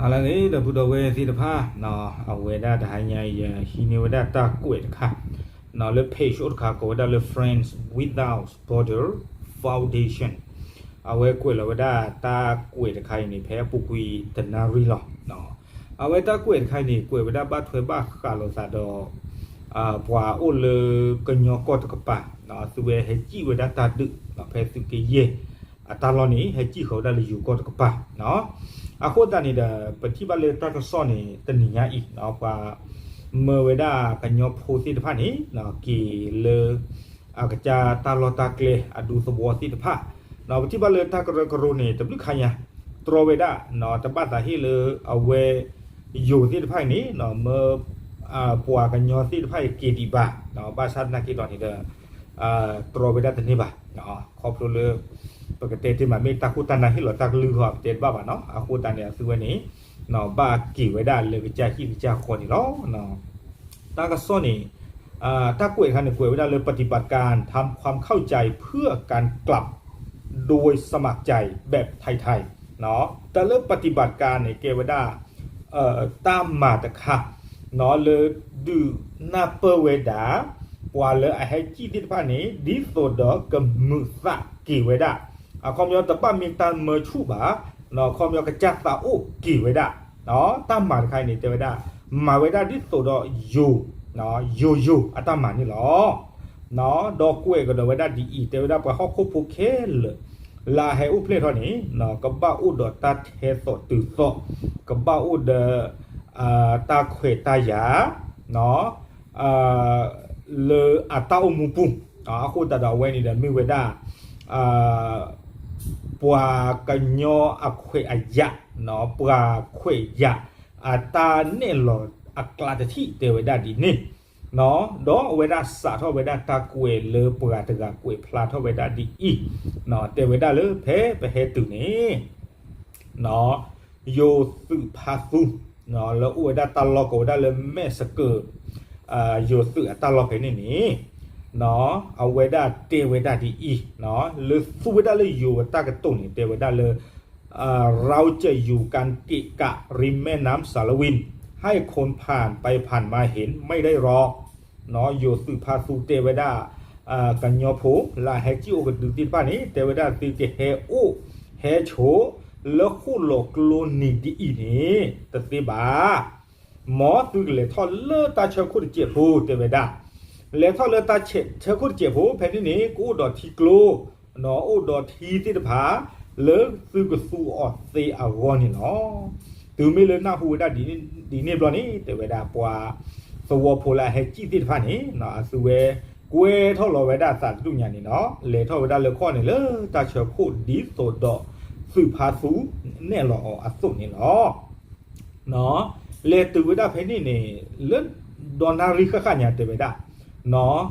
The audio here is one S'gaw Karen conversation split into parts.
ဟါလၢအဂ့ၤ ဒီပုၢ်ဒီဝဲၢ်သ့ၣ်တဖၣ်, အဝဲဒၣ်တဟါညါအံၤ ယဟံးန့ၢ်ဝဲဒၣ်တၢ်ကွဲးတခါ, လၢ page အိၣ်တခါကိးဝဲဒၣ်လၢ Friends Without Border Foundation အဝဲကွဲးလီၤဝဲဒၣ်တၢ်ကွဲးတခါအံၤန့ၣ် ဖဲအပူၤကွံာ်တနၣ်ရံၣ်လီၤ. အဝဲတၢ်ကွဲးတခါအံၤန့ၣ် ကွဲးဝဲဒၣ်ဘၣ်ထွဲဘၣ်ဃးလိာ်သးဒီး ပှၤအိၣ်လၢကညီကီၢ်တကပၤ သုဝဲဟဲစံၣ်ဝဲဒၣ်တၢ်ဒုး ဖဲသုးက့ယဲၢ်အတၢ်လီၢ်န့ၣ် ဟဲစံၣ်ဃီၤဝဲဒၣ်လၢယိၤကီၢ်တကပၤ. အဃိသတးန့ၣ်ဒီး ပထံၣ်ဘၣ်လၢတၢ်ကစီၣ်န့ၣ် တနံၤညါအံၤ ပှၤမၢဝဲဒၣ်ကညီဖိသ့ၣ်တဖၣ်န့ၣ် က့ၤလၢ အကစၢ်တၢ်လီၢ်တၢ်ကျဲအဒူသဝီသ့ၣ်တဖၣ်, ပထံၣ်ဘၣ်လၢတၢ်ကရၢကရိန့ၣ် တဘျုးခါညါ တြီဝဲဒၣ် တဘၣ်သးဟ့ၣ်လၢအဝဲ ယိၤသ့ၣ်တဖၣ်အံၤန့ၣ် မၢပှၤကညီသ့ၣ်တဖၣ်အံၤက့ၤဒံးဘၣ်, ဘၣ်ဆၣ်သနာ်က့ဒီးန့ၣ်ဒီး တြီဝဲဒၣ်တန့ၢ်ဘၣ်, ခီဖျိလၢ ပကတဲတ့ၢ်မး မ့ၢ်တၢ်ခိၣ်တၢ်နၢ်ဟ့ၣ်လီၤတၢ်ကလုၢ်ဃီ ပတဲတဘၣ်ဘၣ်နီၤ. အဃိသတးန့ၣ် အသုဝဲန့ၣ် ဘၣ်က့ၤဝဲဒၣ်လၢကစၢ်ဟံၣ်ကစၢ်ဃီန့ၣ်လီၤ. တၢ်ကစီၣ်န့ၣ် တၢ်ကွဲးတခါန့ၣ် ကွဲးဝဲဒၣ်လၢ ပฏิบัติการทำความเข้าใจเพื่อการกลับโดยสมัครใจแบบไทยๆ တၢ်လၢ ပฏิบัติการ န့ၣ် ကဲဝဲဒၣ် တၢ်မၤတခါ လၢဒုးနၢ်ပၢၢ်ဝဲဒၣ် ပှၤလၢအဟဲစံၣ်သ့ၣ်တဖၣ်န့ၣ် ဒ်သိးဒီးကမုာ်သးက့ၤဝဲဒၣ်, အခီပညီတဘၣ်မ့ၢ်တၢ်မၢဆူၣ်ဘၣ်, အခီပညီကစၢ်သးအိၣ်က့ၤဝဲဒၣ်, တၢ်မၤတခါအံၤန့ၣ် တဲဝဲဒၣ် မၤဝဲဒၣ်ဒ်သိးဒီးယိၤ ယိၤယိၤအတၢ်မၤန့ၣ်လီၤ. ဒီးကွဲးကဒီးဝဲဒၣ်ဒ်အံၤ တဲဝဲဒၣ်ပှၤဟီၣ်ခိၣ်ဖိခဲလၢာ် လၢအဟဲအိၣ်ဖျဲၣ်ထီၣ်န့ၣ် ကဘၣ်အိၣ်ဒီးတၢ်ထဲသိးတုၤသိး, ကဘၣ်အိၣ်ဒီး တၢ်ခွဲးတၢ်ယာ် လၢအတၢ်အိၣ်မူပူၤ, အဃိသတးဒီးအဝဲန့ၣ်ဒီးမ့ၢ်ဝဲဒၣ် ပှၤကညီအခွဲးအယာ်, ပှၤခွဲးယာ်အတၢ်နဲၣ်လီၤအကျါတထံၣ် တဲဝဲဒၣ်ဒ်န့ၣ်, ဒီးအဝဲဒၣ်စးထီၣ်ဝဲဒၣ်တၢ်ကွဲးလၢပှၤတဂၤကွဲးဖျါထီၣ်ဝဲဒၣ်ဒ်အံၤ, တဲဝဲဒၣ်လၢဖဲပဟဲတုၤန့ၣ် ယိၤသုးဖါသူ လၢအိၣ်ဝဲဒၣ်တၢ်လီၢ်ကိးဝဲဒၣ်လၢမဲၣ်စကၢၢ် ယိၤသုးအတၢ်လီၢ်ဖဲန့ၣ်န့ၣ် အဝဲဒၣ်တဲဝဲဒၣ်ဒ်အံၤ, လၢသူဝဲဒၣ်လၢယိၤအတၢ်ကတိၤန့ၣ် တဲဝဲဒၣ်လၢ เราจะอยู่กันเกะกะริมแม่น้ำสาละวิน ให้คนผ่านไปผ่านมาเห็นไม่ได้หรอก ယိၤသုးဖါသူတဲဝဲဒၣ် ကညီဖိလၢအဟဲစံၣ်အိၣ်ကဒုသ့ၣ်တဖၣ်န့ၣ် တဲဝဲဒၣ်သုကဟဲအိၣ်ဟဲဆိး လၢဃိၣ်လီၤကျိနံၤဒ်အံၤန့ၣ် တသ့ဘၣ်. မ်သုကလဲၤထီၣ်လၢတၢ်ဆၢခိၣ်တစဲးဖိ တဲဝဲဒၣ်, လဲၤထီၣ်လၢတၢ်ဆၢခိၣ်တစဲးဖိ ဖဲန့ၣ်န့ၣ် ကအိၣ်ဒီးထံကျိ အိၣ်ဒီးထံသ့ၣ်တဖၣ် လၢသုကသူအီၤသ့အဂီၢ်န့ၣ်လီၤ. တုၤမ့ၢ်လၢနၢ်ဟူဝဲဒၣ်ဒ်န့ၣ်ဘျီန့ၣ် တဲဝဲဒၣ်ပှၤသဝီဖိလၢအဟဲစံၣ်သ့ၣ်တဖၣ်န့ၣ် အသုဝဲကွဲထီၣ်လီၤဝဲဒၣ်သးတဒူၣ်ညါန့ၣ်လီၤ. လဲၤထီၣ်ဝဲဒၣ်လၢကီၢ်န့ၣ်လၢတၢ်ဆၢခိၣ်ဒ်သိးဒီးသုးဖါသူနဲၣ်လီၤအီၤအသိးန့ၣ်လီၤ. လဲၤတုၤဝဲဒၣ်ဖဲန့ၣ်န့ၣ် လၢဒီနၣ်ရံၣ်ဃၣ်ဃၣ်ညါတဲဝဲဒၣ်, ဒီနၣ်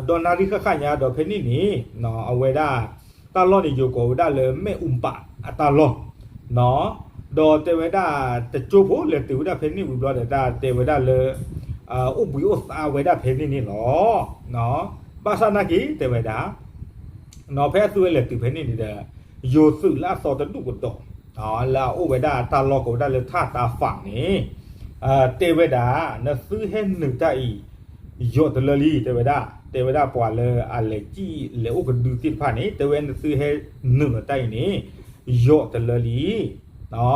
ရံၣ်ဃၣ်ဃၣ်ညါဒီးဖဲန့ၣ်န့ၣ် အဝဲဒၣ် တၢ်လီၢ်န့ၣ်ယိၤကိးဝဲဒၣ်လၢမဲၣ်အူပးအတၢ်လီၢ်, ဒီးတဲဝဲဒၣ်တကၠိဖိလဲၤတုၤဝဲဒၣ်ဖဲန့ၣ်ဝံၤဘျီဒီး တဲဝဲဒၣ်လၢ အိၣ်ဘှံးအိၣ်သါဝဲဒၣ်ဖဲန့ၣ်န့ၣ်လီၤ. ဘၣ်ဆၣ်နာ်က့တဲဝဲဒၣ် ဖဲအသုဝဲလဲၤတုၤဖဲန့ၣ်န့ၣ်ဒီး ယိၤသုးလၢအသီတဒူၣ်ကဒီး လၢအအိၣ်ဝဲဒၣ်တၢ်လီၢ်ကိးဝဲဒၣ်လၢထၣ်တၢ်ဖးန့ၣ် တဲဝဲဒၣ် နသုဟဲနုာ်တၢ်အံၤ ယိးတလၢလံ တဲဝဲဒၣ်, တဲဝဲဒၣ်ပှၤလၢအလဲၤစံၣ်လဲၤအိၣ်ကဒုသ့ၣ်တဖၣ်န့ၣ် တဲဝဲနသုဟဲနုာ်လီၤတၢ်အံၤန့ၣ် ယိးတလၢလံ.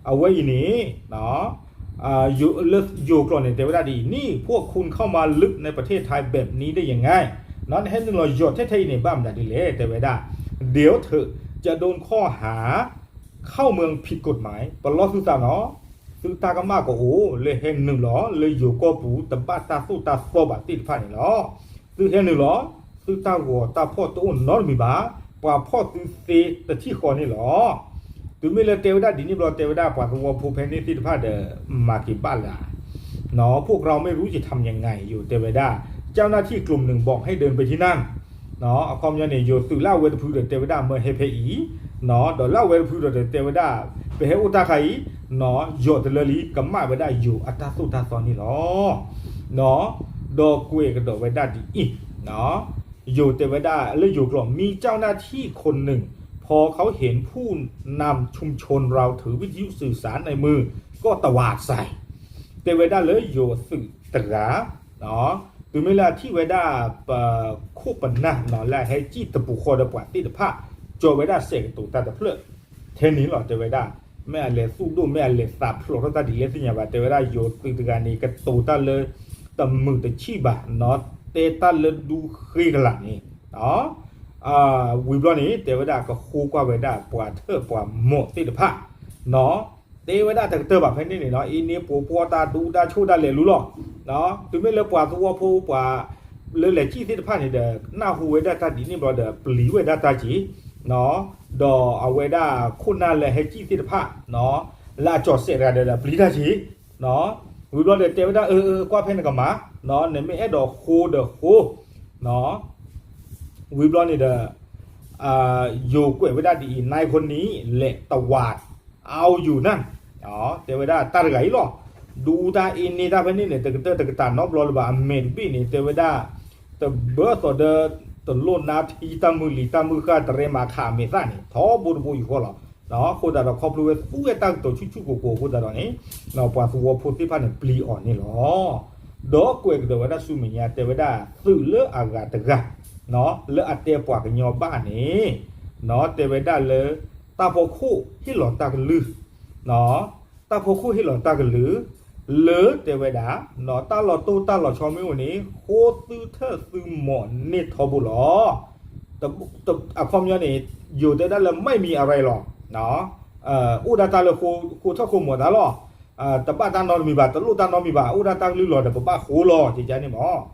အဝဲအံၤန့ၣ် လၢယိၤကျိာ်န့ၣ် တဲဝဲဒၣ်ဒ်အံၤ นี่พวกคุณเข้ามาลึกในประเทศไทยแบบนี้ได้ยังไง နဟဲနုာ်လီၤယိးထဲထဲအံၤန့ၣ် ဘၣ်မနုၤဒ်လဲၣ် တဲဝဲဒၣ် เดี๋ยวเถอะ จะโดนข้อหา เข้าเมืองผิดกฎหมาย ပလီၢ်သုသးနီၤ သုတၢ်ကမၣ်ကအိၣ် လၢဟဲနုာ်လီၤလၢယိၤကီၢ်ပူၤ တဘၣ်တၢ်သိၣ်တၢ်သီဘၣ်သ့ၣ်တဖၣ်န့ၣ်လီၤ. သုဟဲနုာ်လီၤ သုတၢ်ဂီၤတၢ်ဖီၣ်တအိၣ်နီတမံၤဘၣ်, ပှၤဖီၣ်သုသ့တထံၣ်ဃီန့ၣ်လီၤ. တုၤမ့ၢ်လၢတဲဝဲဒၣ်ဒ်န့ၣ်ဘျီ တဲဝဲဒၣ်ပှၤသဝီဖိဖဲန့ၣ်သ့ၣ်တဖၣ်ဒီး မၤက့ၤဘၣ်လၢ พวกเราไม่รู้จะทำยังไง ယိၤတဲဝဲဒၣ် เจ้าหน้าที่กลุ่มหนึ่งบอกให้เดินไปที่นั่น အခီပညီန့ၣ် ယိၤသုးလၢအဝဲတဖုဒီးတဲဝဲဒၣ်မၢဟဲဖဲအံၤ, ဒီးလၢအဝဲတဖုဒီးတဲဝဲဒၣ် ပဟဲအိၣ်တၢ်ခါအံၤ, ယိးတလၢလံ ကမၣ်ဝဲဒၣ်ယိၤအတၢ်သိၣ်တၢ်သီန့ၣ်လီၤ. ဒီးကွဲးကဒီးဝဲဒၣ်ဒ်အံၤ, ယိၤတဲဝဲဒၣ်လၢယိၤကျိာ် มีเจ้าหน้าที่คนหนึ่งพอใจที่จะ พอเขาเห็นผู้นำชุมชนเราถือวิทยุสื่อสารในมือ ก็ตวาดใส่ တဲဝဲဒၣ်လၢယိၤသုးတဂၤ တုၤမ့ၢ်လၢအထံၣ်ဝဲဒၣ်ပခိၣ်ပနၢ်နီၤ လၢအဟဲစံၣ်တပူၤဃီဒီးပှၤသ့ၣ်တဖၣ် ကၠီၤဝဲဒၣ်စဲးကတိၤတၢ်တဖျၢၣ် ထဲန့ၣ်လီၤ တဲဝဲဒၣ် မ့ၢ်အလဲၤသူၣ်ဒိၣ် မ့ၢ်အလဲၤသးဖျိးထီၣ်တၢ်ဒ်လဲၣ်သ့ၣ်ညါဘၣ် တဲဝဲဒၣ်ယိၤသုးတဂၤန့ၣ် ကတိၤတၢ်လၢ တမုာ်တဆံၣ်ဘၣ်နီၤ တဲတၢ်လၢဒူဃ့ကလာ်န့ၣ် ဝံၤဘျီန့ၣ် တဲဝဲဒၣ်ကဃိကွၢ်ဝဲဒၣ်ပှၤထၢၣ်ပှၤမိာ်သ့ၣ်တဖၣ်နီၤ တဲဝဲဒၣ်တကတၢၢ်ဘၣ်ဖဲန့ၣ်န့ၣ်နီၤ အ့န့ၣ်ပိာ်ပှီၢ်တၢ်ဒူတၢ်ဆိၣ်တၢ်လဲၤလူလီၤ တုၤမ့ၢ်လၢပှၤသဝီဖိပှၤ လၢလဲၤစံၣ်သ့ၣ်တဖၣ်န့ၣ်ဒီး နၢ်ဟူဝဲဒၣ်တၢ်ဒ်န့ၣ်ဘျီဒီး ပျံၤဝဲဒၣ်တၢ်က့ၤ ဒီးအဝဲဒၣ်ခိၣ်နၢ်လၢဟဲစံၣ်သ့ၣ်တဖၣ် လၢအကၠီၤစဲးတဂၤဒီးပျံၤတၢ်က့ၤ ဝံၤဘျီဒီးတဲဝဲဒၣ် အၢ အၢ ကွၢ်ဖဲနကမၤ နမ့ၢ်အဲၣ်ဒိးဃိဒီးဃိ ဝံၤဘျီန့ၣ်ဒီး ယိၤကွဲးဝဲဒၣ်ဒ်အံၤ နၢ်ခိနံ လဲၤတဝး အါယိၤနၢ် တဲဝဲဒၣ်တၢ်တဂၤအံၤလီၤ ဒူတၢ်အ့န့ၢ်တၢ်ဖဲန့ၣ်န့ၣ် တကတၢၢ်တကတၢၢ်နီတဘျီလၢၤဘၣ် အမဲာ်တဘ့ၣ်န့ၣ် တဲဝဲဒၣ် တဘၢသိးဒီး တလိၣ်နါထံတၢ်မုၢ်လံၤတၢ်မုၢ်ဃၢ်တရဲမၤခးအမဲာ်သၣ်န့ၣ် ထီဘိတဘိယူၢ်ဃီလီၤ အဃိသတးဒီးခီဖျိဝဲသူဝဲတၢ်ကတိၤဆူၣ်ဆူၣ်ကိၤကိၤအဃိသတးဒီးန့ၣ် ပှၤသဝီဖိသ့ၣ်တဖၣ်န့ၣ် ပျံၤအီၤန့ၣ်လီၤ ဒီးကွဲးကဒီးဝဲဒၣ်ဆူမဲာ်ညါ တဲဝဲဒၣ်သုးလၢအဂၤတဂၤ လၢအတဲပှၤကညီဘၣ်န့ၣ် တဲဝဲဒၣ်လၢ တၢ်ဖီခိၣ်ဟ့ၣ်လီၤတၢ်ကလုၢ် တၢ်ဖီခိၣ်ဟ့ၣ်လီၤတၢ်ကလုၢ် လၢတဲဝဲဒၣ် တၢ်လီၤတိၢ်တၢ်လီၤဆီမ့ၢ်အိၣ်န့ၣ် ဃိသုထၢၣ်သုမိးန့ၢ်ထီဘိလီၤ အခီပညီန့ၣ် ယိၤတဲဒၣ်လၢ ไม่มีอะไรหรอก အိၣ်ဒၣ်တၢ်လၢဃိထၢၣ်ဃိမိးတၢ်လီၤ တဘၣ်တၢ်နီတမံၤဘၣ် တလိၣ်တၢ်နီတမံၤဘၣ် အိၣ်ဒၣ်တၢ်ကလုၢ်လီၤဒီး ပဘၣ်ဃိလီၤ ကကန့ၣ်မး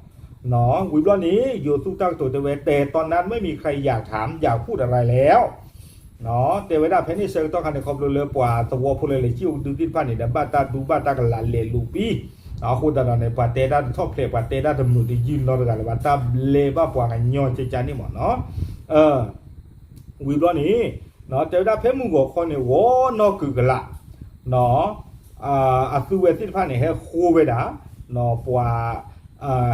ဝံၤဘျီန့ၣ် ယိၤသူၣ်တၢ်ကတိၤတဲဝဲ แต่ตอนนั้นไม่มีใครอยากถามอยากพูดอะไรแล้ว တဲဝဲဒၣ်ဖဲန့ၣ်ဆၢကတီၢ်ခါန့ၣ် ခီဖျိလၢပှၤသဝီဖိလၢလဲၤစံၣ်အိၣ်ကဒုသ့ၣ်တဖၣ်န့ၣ်ဒီး ဘၣ်တၢ်ဒူဘၣ်တၢ်ကလာ်လဲၤလူၤပံ အဃိသတးဒီးန့ၣ် ပှၤတဲတၢ်တထီၣ်ဖျဲး ပှၤတဲတၢ်တမုာ်တယုၢ်နီတဂၤလၢၤဘၣ် တၢ်ဘျဲဘၣ်ပှၤကညီကကန့ၣ်မး ဝံၤဘျီန့ၣ် တဲဝဲဒၣ်ဖဲမုၢ်ဂီၤခီန့ၣ် ဂီၤနီၢ်ကုာ်ကလာ် အသုဝဲသ့ၣ်တဖၣ်န့ၣ် ဟဲဃိဝဲဒၣ် ပှၤ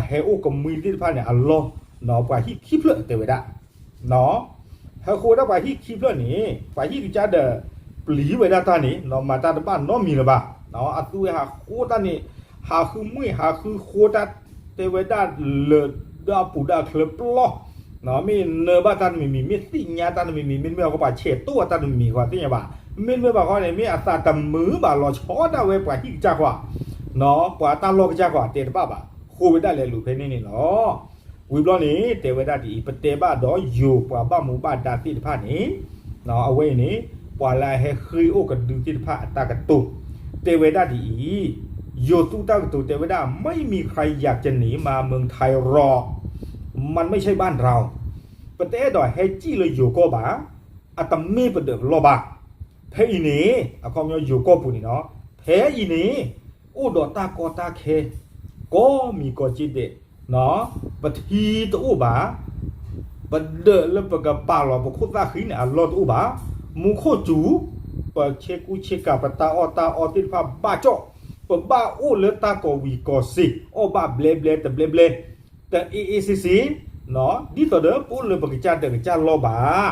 ဟဲအိၣ်ကမှံသ့ၣ်တဖၣ်န့ၣ် အလီၢ် ပှၤဟံၣ်ခံဖျၢၣ်တဲဝဲဒၣ် ဟဲဃိဝဲဒၣ်ပှၤဟံၣ်ခံဖျၢၣ်န့ၣ် ပှၤဟံၣ်ကစၢ်ဒီး ပျံၤဝဲဒၣ်တၢ်န့ၣ် မၤတၢ်တဘၣ်နီတမံၤလၢၤဘၣ် အသုဝဲဟးဃိတၢ်န့ၣ် ဟးဃုမွံၣ်ဟးဃုဃိတၢ် တဲဝဲဒၣ်လၢာ်ဒီးအပူၤဒီးအချၢပျီ မ့ၢ်နၢဘၣ်တၢ်တမံၤမံၤ မ့ၢ်သ့ၣ်ညါတၢ်တမံၤမံၤ မ့တမ့ၢ်အဃိပှၤဆဲးတိၢ်အတၢ်တမံၤမံၤဃီသ့ၣ်ညါဘၣ် မ့တမ့ၢ်ဘၣ်ဃီန့ၣ် မ့ၢ်အသးတမုာ်ဘၣ်လီၤဆီဒၣ်ဝဲပှၤဟံၣ်ကစၢ်ဃီ ပှၤတၢ်လီၢ်ကစၢ်ဃီ တဲတဘၣ်ဘၣ် ဃိဝဲဒၣ်လဲၤလူၤဖဲန့ၣ်န့ၣ်လီၤ ဝံၤဘျီန့ၣ် တဲဝဲဒၣ်ဒ်အံၤ ပတဲဘၣ်ဒီးယိၤပှၤဘၣ်မူဘၣ်ဒါသ့ၣ်တဖၣ်န့ၣ် အဝဲအံၤန့ၣ် ပှၤလၢအဟဲဃ့ၢ်အိၣ်ကဒုသ့ၣ်တဖၣ်အတၢ်ကတိၤ တဲဝဲဒၣ်ဒ်အံၤ ယိၤသူၣ်တၢ်ကတိၤတဲဝဲဒၣ် ไม่มีใครอยากจะหนีมาเมืองไทยหรอก มันไม่ใช่บ้านเรา ပတအဲၣ်ဒိးဟဲစံၣ်လၢယိၤကီၢ်ဘၣ် အတမ့ၢ်ပဒၢးပလီၢ်ဘၣ် ဖဲအံၤန့ၣ် အခီပညီယိၤကီၢ်ပူၤန့ၣ်နီၤ ဖဲအံၤန့ၣ် အိၣ်ဒီးတၢ်ကီတၢ်ခဲ ကိးမံၤကိးက့ဒဲး ပထံတအိၣ်ဘၣ် ပဒၢးလၢပကပာ်လီၤပခိၣ်သၣ်ဃံန့ၣ်အလီၢ်တအိၣ်ဘၣ် မူခိၣ်စူၤ ပဆ့ကူဆ့ကၤပတၢ်အီၣ်တၢ်အီသ့ၣ်တဖၣ်ဘၣ်ကၠီၣ် ပဘၣ်အိၣ်လၢတၢ်ကိးဝံၤကိးစ့ၤ အီၣ်ဘၣ်ဘျဲဘျဲတဘျဲဘျဲ တအ့ၣ်အ့ၣ်စ့စ့ ဒ်သိးဒီးပအိၣ်လၢပကစၢ်ဒၢးကစၢ်လီၢ်ဘၣ်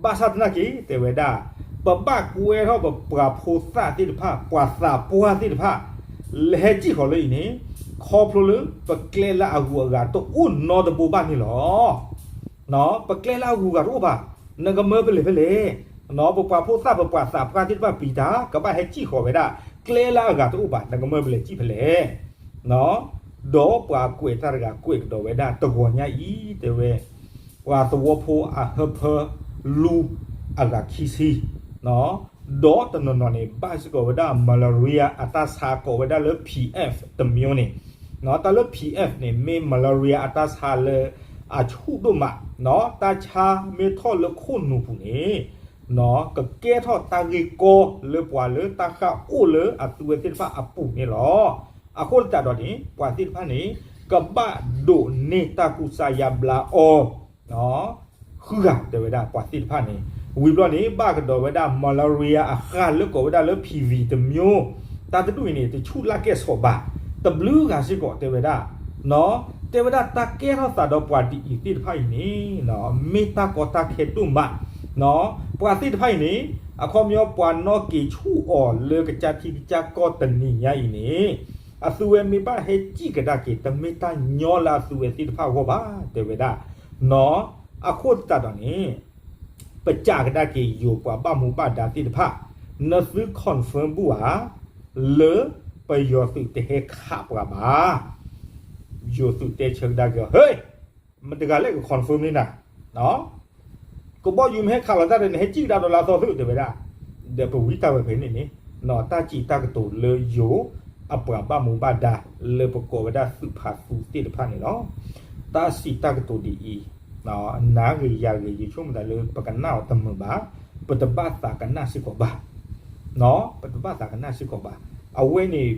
ဘၣ်ဆၣ်သနာ်က့ တဲဝဲဒၣ် ပဘၣ်ကွဲထီၣ်ပပှၤဖိသၣ်သ့ၣ်တဖၣ် ပှၤသးပှၢ်သ့ၣ်တဖၣ် လၢဟဲစံၣ်ဃီၤလၢအံၤန့ၣ် ခီဖျိလၢပကျဲလၢအဂုၤအဂၤတအိၣ်နီတဘိဘၣ်န့ၣ်လီၤ. ပကျဲလၢအဂုၤအဂၤတအိၣ်ဘၣ် နကမၢပလဲၤဖဲလဲၣ်. ပပှၤဖိသၣ်ပပှၤသးပှၢ်သ့ၣ်တဖၣ်ပျံၤတၢ် ကဘၣ်ဟဲစံၣ်ဃီၤဝဲဒၣ် ကျဲလၢအဂၤတအိၣ်ဘၣ် နကမၢပလဲၤစံၣ်ဖဲလဲၣ်. ဒီးပှၤကွဲးတၢ်တဂၤကွဲးကဒီးဝဲဒၣ် တဂီၤညါအံၤ တဲဝဲ ပှၤသဝီဖိအဟၢဖၢလူအဂၤခံဆံ ဒီးတနီၤနီၤန့ၣ် ဘၣ်စ့ၢ်ကီးဝဲဒၣ် malaria အတၢ်ဆါကိးဝဲဒၣ်လၢ P F တမျိုးန့ၣ်, တၢ်လၢ P F န့ၣ် မ့ၢ် malaria အတၢ်ဆါလၢအဆူၣ်ဒိၣ်မး, တၢ်ဆါမ့ၢ်ထီၣ်လၢခိၣ်နူာ်ပူၤန့ၣ် ကကဲထီၣ်တၢ်ဂ့ၢ်ကီလၢပှၤလၢတၢ်ဃၣ်အိၣ်လၢအသုဝဲသ့ၣ်တဖၣ်အပူၤန့ၣ်လီၤ. အဃိသတးဒီးန့ၣ် ပှၤသ့ၣ်တဖၣ်န့ၣ် ကဘၣ်ဒိးန့ၢ်တၢ်ကူစါယါဘျါအီၤ ဃုဂၤတဲဝဲဒၣ်ပှၤသ့ၣ်တဖၣ်န့ၣ်, ဝံၤဘျီန့ၣ် ဘၣ်ကဒီးဝဲဒၣ် malaria အဃၢ်လၢကိးဝဲဒၣ်လၢ P V တမျိုး, တၢ်တဒူၣ်အံၤန့ၣ် တဆူၣ်လၢ်ကဲၣ်ဆိးဘၣ်, တဘျုးဂၤစ့ၢ်ကီးတဲဝဲဒၣ်, တဲဝဲဒၣ်တၢ်ကဲထီၣ်သးဒီးပှၤဒ်အံၤသ့ၣ်တဖၣ်အံၤန့ၣ် မ့ၢ်တၢ်ကီတၢ်ခဲဒိၣ်မး, ပှၤသ့ၣ်တဖၣ်အံၤန့ၣ် အခီပညီပှၤနီၣ်က့ၤဆူၣ်အီၤလၢကစၢ်ထံကစၢ်ကီၢ်တနံၤညါအံၤန့ၣ် အသုဝဲမ့ၢ်ဘၣ်ဟဲစံၣ်ကဒါက့ၤ တမ့ၢ်တၢ်ညီလၢအသုဝဲသ့ၣ်တဖၣ်အဂီၢ်ဘၣ် တဲဝဲဒၣ်. နီၢ် အဃိသတးဒီးန့ၣ် ပစံၣ်ကဒါက့ၤယိၤပှၤဘၣ်မူဘၣ်ဒါသ့ၣ်တဖၣ် နသု confirm ဘူၣ်ဧါ လၢပယီၤသုးတဟဲခးပှၤဘၣ်. ယိၤသုးတဲဆၢကဒါက့ၤအီၤ ဟ့ မတၤတဂၤလဲၣ်က confirm န့ၢ်နၤ ကဘီယူၤမ့ၢ်ဟဲခးလီၤတၢ်ဒီး နဟဲစံၣ်ကဒါဒီးလၢအသီသု တဲဝဲဒၣ်. ဒီးပဝံတၢ်ဝဲဖဲန့ၣ်န့ၣ် နီၢ် တၢ်စံးတၢ်ကတိၤလၢယိၤအပှၤဘၣ်မူဘၣ်ဒါ လၢပကိးဝဲဒၣ်သုးဖးသူသ့ၣ်တဖၣ်န့ၣ်လီၤ. တၢ်စံးတၢ်ကတိၤဒ်အံၤ နၤဂ့ၤယၤဂ့ၤ ယဆိကမိၣ်သးလၢပကနၣ်အီၤတမုာ်ဘၣ်, ပတဘၣ်သးကနၣ်စ့ၢ်ကီးဘၣ် ပတဘၣ်သးကနၣ်စ့ၢ်ကီးဘၣ်. အဝဲန့ၣ်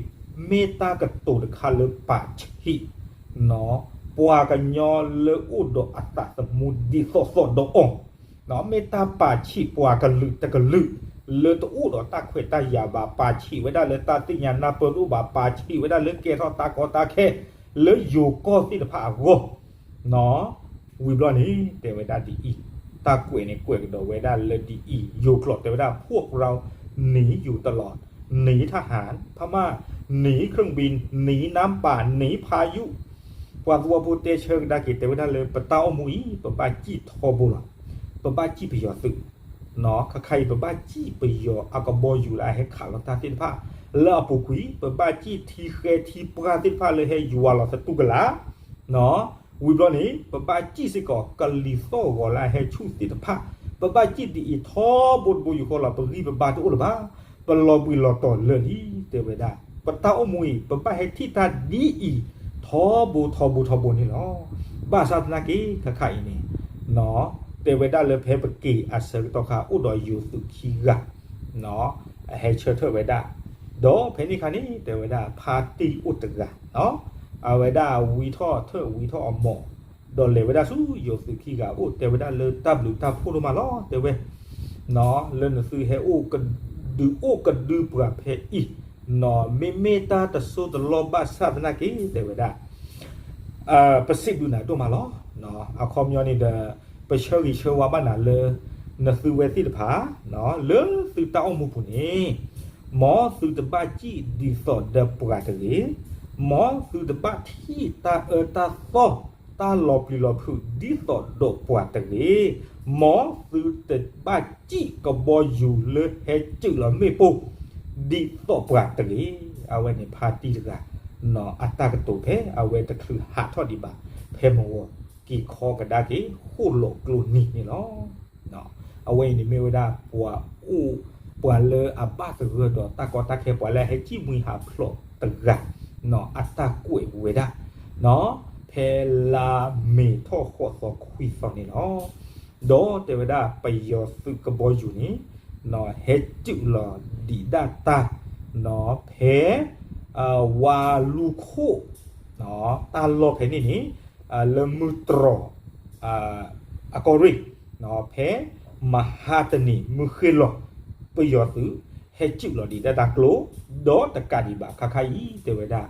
မ့ၢ်တၢ်ကတိၤတခါလၢပာ်ဆံး နီၢ် ပှၤကညီလၢအိၣ်ဒီးအသးသမူဒ်သိးသိးဒီးအီၤ, မ့ၢ်တၢ်ပာ်ဆံးပှၤကလုာ်တကလုာ် လၢတအိၣ်ဒီးတၢ်ခွဲးတၢ်ယာ်ဘၣ်, ပာ်ဆံးဝဲဒၣ်လၢတၢ်သ့ၣ်ညါနၢ်ပၢၢ်တအိၣ်ဘၣ်, ပာ်ဆံးဝဲဒၣ်လၢကဲထီၣ်တၢ်ကီတၢ်ခဲ လၢယိၤကီၢ်သ့ၣ်တဖၣ်အဂီၢ် နီၢ် ဝံၤဘျီန့ၣ် တဲဝဲဒၣ်ဒ်အံၤ, တၢ်ကွဲးန့ၣ်ကွဲးကဒီးဝဲဒၣ်လၢဒ်အံၤ, ယိၤကျိာ်တဲဝဲဒၣ် พวกเราหนีอยู่ตลอด, หนีทหารพม่า, หนีเครื่องบิน, หนีน้ำป่า, หนีพายุ. ပှၤသဝီဖိတဲဆၢကဒါက့ၤ တဲဝဲဒၣ်လၢပတၢ်အိၣ်မူအံၤ ပဘၣ်စံၣ်ထီဘိလီၤ. ပဘၣ်စံၣ်ပယီၤသုး နီၢ် ခါခါအံၤ ပဘၣ်စံၣ်ပယီၤအကဘီယူၤလၢအဟဲခးလီၤတၢ်သ့ၣ်တဖၣ် လၢအပူၤကွံာ်, ပဘၣ်စံၣ်ထံဃဲထံပှၢ်သ့ၣ်တဖၣ်လၢဟဲယွၤလီၤသတူၢ်ကလာ် ဝံၤဘျီန့ၣ် ပဘၣ်စံၣ်စ့ၢ်ကီးကလံၤသီၣ်ဂီၤလၢအဟဲဆူၣ်သ့ၣ်တဖၣ်, ပဘၣ်စံၣ်ဒ်အံၤထီဘိတဘိယူၢ်ဃီလီၤ. ပဂံၢ်ပဘါတအိၣ်လၢၤဘၣ်, ပလီၤဘှံးလီၤတီၤလၢာ်လံ တဲဝဲဒၣ်. ပတၢ်အိၣ်မူအံၤ ပဘၣ်ဟဲထံၣ်တၢ်ဒ်အံၤ ထီဘိထီဘိထီဘိန့ၣ်လီၤ. ဘၣ်ဆၣ်သနာ်က့ ခါခါအံၤန့ၣ် နီၢ် တဲဝဲဒၣ်လၢဖဲပက့ၤအဆၢကတီၢ်ခါ အိၣ်ဒီးယိၤသုးခံဂၤ အဟဲဆၢထၢၣ်ဝဲဒၣ်, ဒီးဖဲန့ၣ်ခါန့ၣ် တဲဝဲဒၣ် ဖါတံၢ်အိၣ်တဂၤ အဝဲဒၣ်ဝံထီၣ်ထၢၣ်ဝံထီၣ်အမိၢ်, ဒီးလဲၤဝဲဒၣ်ဆူယိၤသုးခံဂၤအအိၣ် တဲဝဲဒၣ်လၢတၢ်ဘျုးတၢ်ဖှိၣ်ဒိၣ်မးလီၤ တဲဝဲ, လၢနသုဟဲအိၣ်ကဒုးအိၣ်ကဒုပှၤဖဲအံၤ, မ့မ့ၢ်တၢ်တစိၢ်တလီၢ်ဘၣ်ဆၣ်သနာ်က့ တဲဝဲဒၣ် ပစံးဘျုးနၤဒိၣ်မးလီၤ. အခီပညီန့ၣ်ဒီး ပဆၢဂ့ၤဆၢဝါဘၣ်နၤလၢ နသုဝဲသ့ၣ်တဖၣ် လၢသုတၢ်အိၣ်မူပူၤန့ၣ် မ်သုတဘၣ်စံၣ်ဒ်သိးဒီးပှၤတဂ့ၤ, မ်သုတဘၣ်ထံၣ်တၢ်အၢတၢ်သီ တၢ်လီၤပျံၤလီၤဖုးဒ်သိးဒီးပှၤတဂ့ၤ, မ်သုတဘၣ်စံၣ်ကဘီယူၤလၢဟဲစုးလီၤမ့ၣ်ပိၢ် ဒ်သိးပှၤတဂ့ၤ. အဝဲန့ၣ်ဖါတံၢ်တဂၤ အတၢ်ကတိၤဖဲအဝဲတချုးဟးထီၣ်ဒံးဘၣ် ဖဲမဝီၤက့ၤခီကဒါက့ၤ ဃိၣ်လီၤကျိနံၤန့ၣ်လီၤ. အဝဲအံၤန့ၣ်မ့ၢ်ဝဲဒၣ်ပှၤအိၣ် ပှၤလၢအဘၣ်သဂၢၢ်ဒီးတၢ်ကီတၢ်ခဲ ပှၤလၢအဟဲစံၣ်မှံဟးဖျိးတဂၤ အတၢ်ကွဲးဝဲဒၣ် ဖဲလါမ့ၤထီၣ်ဃိးသီခွံသီန့ၣ်လီၤ. ဒီးတဲဝဲဒၣ်ပယီၤသုးကဘီယူၤန့ၣ် ဟဲစုးလီၤဒံးဒၣ်တၢ် ဖဲ ဝါလူခိၣ် တၢ်လီၢ်ဖဲန့ၣ်န့ၣ် လၢမုၢ်တြီၤ အကီၢ်ရ့ၣ် ဖဲမဟါတနံၤမုၢ်ဃ့ၢ်လီၤ ပယီၤသုး ဟဲစုးလီၤဒံးဒၣ်တၢ်ကျိ ဒီးတကးဒံးဘၣ်ခါခါအံၤ တဲဝဲဒၣ်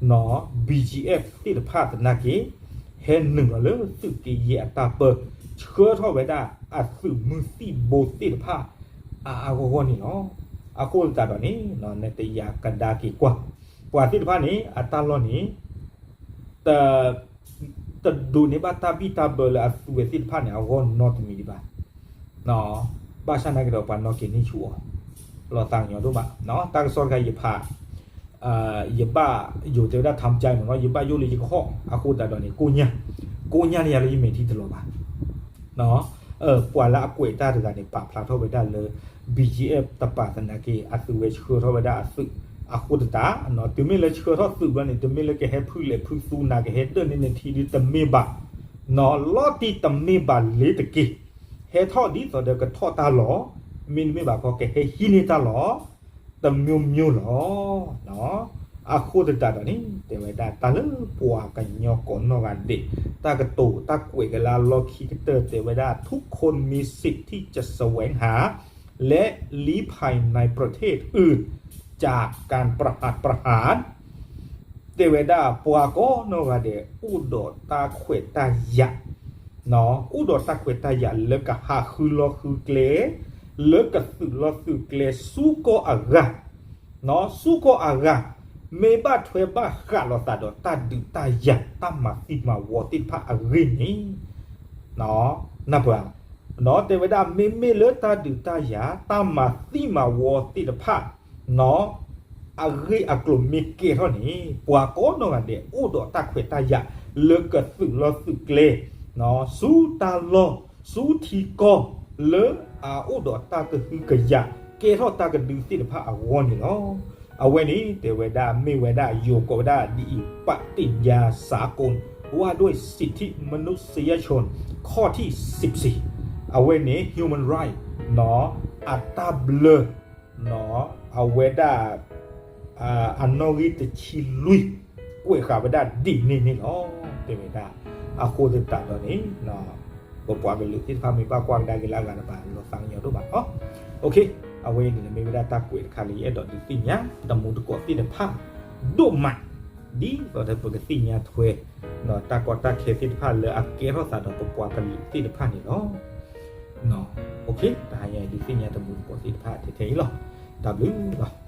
နီၢ် BGF သ့ၣ်တဖၣ်သနာ်က့ ဟဲနုာ်လီၤလၢသုးက့ယဲၢ်အတၢ်ပၢ ဆှၢထီၣ်ဝဲဒၣ်အသုးမုၢ်သံၣ်ဘိသ့ၣ်တဖၣ် အါအါဂီၢ်ဂီၢ်န့ၣ်လီၤ. အဃိသတးဒီးန့ၣ် နတယာ်ကဒါက့ၤကွၢ် ပှၤသ့ၣ်တဖၣ်န့ၣ် အတၢ်လီၢ်န့ၣ် တ တဒိးန့ၢ်ဘၣ်တၢ်ဘံၣ်တၢ်ဘၢလၢအသုဝဲသ့ၣ်တဖၣ်န့ၣ် အဂီၢ်နီတမံၤဒံးဘၣ်. ဘၣ်ဆၣ်သနာ်က့ဒီးပှၤနီၣ်က့ၤန့ၢ်ဆူၣ်အီၤ လီၤသးကညီၤဒိၣ်မး. တၢ်ကစီၣ်တခါ ယဖး ယဘၣ်ယိၤတဲဝဲဒၣ် ထမ်ကၠဲမ့ၢ်နီၤ ယဘၣ်ယိၣ်လၢယကဟီၣ် အဃိသတးဒီးန့ၣ် ကိၣ်ညၢ် ကိၣ်ညၢ်န့ၣ်ယၤလၢယမဲာ်ထံတလီၤဘၣ်. ပှၤလၢအကွဲးတၢ်တဂၤန့ၣ် ပာ်ဖျါထီၣ်ဝဲဒၣ်လၢ BGF တပာ်သနာ်က့ အသုဝဲဆှၢထီၣ်ဝဲဒၣ်အသုး အဃိသတး တုၤမ့ၢ်လၢဆှၢထီၣ်သုးဘျီန့ၣ် တမ့ၢ်လၢကဟဲဖုလဲၣ်ဖုသူနၤ ကဟဲဒၢၣ်န့ၢ်နထံဒ်တမ့ၢ်ဘၣ်, နီၢ် လီၤတံၢ်တမ့ၢ်ဘၣ်လ့ၤတက့ၢ်. ဟဲထီၣ်ဒ်သိးဒီးကထီၣ်တၢ်လီၢ်, မ့တမ့ၢ်ဘၣ်ခီ ကဟဲဟံးန့ၢ်တၢ်လီၢ် တမျိုးမျိုးလီၤ. အဃိသတးဒီးန့ၣ် တဲဝဲဒၣ်တၢ်လၢပှၤကညီကိးနီၢ်ဂၤဒဲး တၢ်ကတိၤတၢ်ကွဲးကလၢလီၢ်ခံကတၢၢ် တဲဝဲဒၣ် ทุกคนมีสิทธิ์ที่จะแสวงหา และลี้ภัยในประเทศอื่นจากการประหัตประหาร တဲဝဲဒၣ်ပှၤကိးနီၢ်ဂၤဒဲး အိၣ်ဒီးတၢ်ခွဲးတၢ်ယာ် အိၣ်ဒီးတၢ်ခွဲးတၢ်ယာ်လၢကဟးဃုလီၢ်ဃုကျဲ လၢကသုးလီၢ်သုးကျဲဆူကီၢ်အဂၤ, ဆူကီၢ်အဂၤ, မ့ၢ်ဘၣ်ထွဲဘၣ်ဃးလိာ်သးဒီးတၢ်ဒုးတၢ်ယၤ တၢ်မၤသံမၤဝီသ့ၣ်တဖၣ်အဂ့ၢ်န့ၣ်, နၢ်ပၢၢ်ဧါ, တဲဝဲဒၣ် မ့မ့ၢ်လၢတၢ်ဒုးတၢ်ယၤ တၢ်မၤသံမၤဝီသ့ၣ်တဖၣ် အဂ့ၢ်အကျိၤမ့ၢ်ကဲထီၣ်န့ၣ် ပှၤကိးနီၢ်ဂၤဒဲးအိၣ်ဒီးတၢ်ခွဲးတၢ်ယာ် လၢကသုးလီၢ်သုးကျဲ, ဆူတၢ်လီၢ် ဆူထံကီၢ် လၢအအိၣ်ဒီးတၢ်ကဟုကယာ် ကဲထီၣ်တၢ်ကဒုသ့ၣ်တဖၣ်အဂီၢ်န့ၣ်လီၤ. အဝဲန့ၣ်တဲဝဲဒၣ် မ့ၢ်ဝဲဒၣ်ယိၤကိးဝဲဒၣ်ဒ်အံၤ ပၣ်တ့ၣ်ညါစးကိၣ် ဝၣ်ဒွဲၣ်စံးထံမနုၤစယါဆိၣ် ခီၣ်ထံးစံးပစံး, အဝဲန့ၣ် human right အတၢ်ဘျၢ အဝဲဒၣ် အနီၣ်ဂံၢ်တဆံလွံၢ် ကွဲးဃာ်ဝဲဒၣ်ဒ်န့ၣ်န့ၣ်လီၤ. တဲဝဲဒၣ် အဃိသတးဒီးန့ၣ် ပပှၤကလုာ်သ့ၣ်တဖၣ်မ့ၢ်ဘၣ်ကွၢ်ကဒါက့ၤလၢအဂၤတဘၣ် လီၤသးကညီၤဒိၣ်မးလီၤ. အဝဲအံၤန့ၣ်မ့ၢ်ဝဲဒၣ်တၢ်ကွဲးတခါလၢယအဲၣ်ဒိးဒုးသ့ၣ်ညါ တမူတကိးသ့ၣ်တဖၣ် ဒိၣ်မး ဒ်သိးဒီးပကသ့ၣ်ညါထွဲ တၢ်ကီတၢ်ခဲသ့ၣ်တဖၣ်လၢအကဲထီၣ်သးဒီးပပှၤကလုာ်သ့ၣ်တဖၣ်န့ၣ်လီၤ. တဟါညါအံၤဒုးသ့ၣ်ညါတမူတကိးသ့ၣ်တဖၣ်ထဲထဲအံၤလီၤ. တၢ်ဘျုးလီၤ.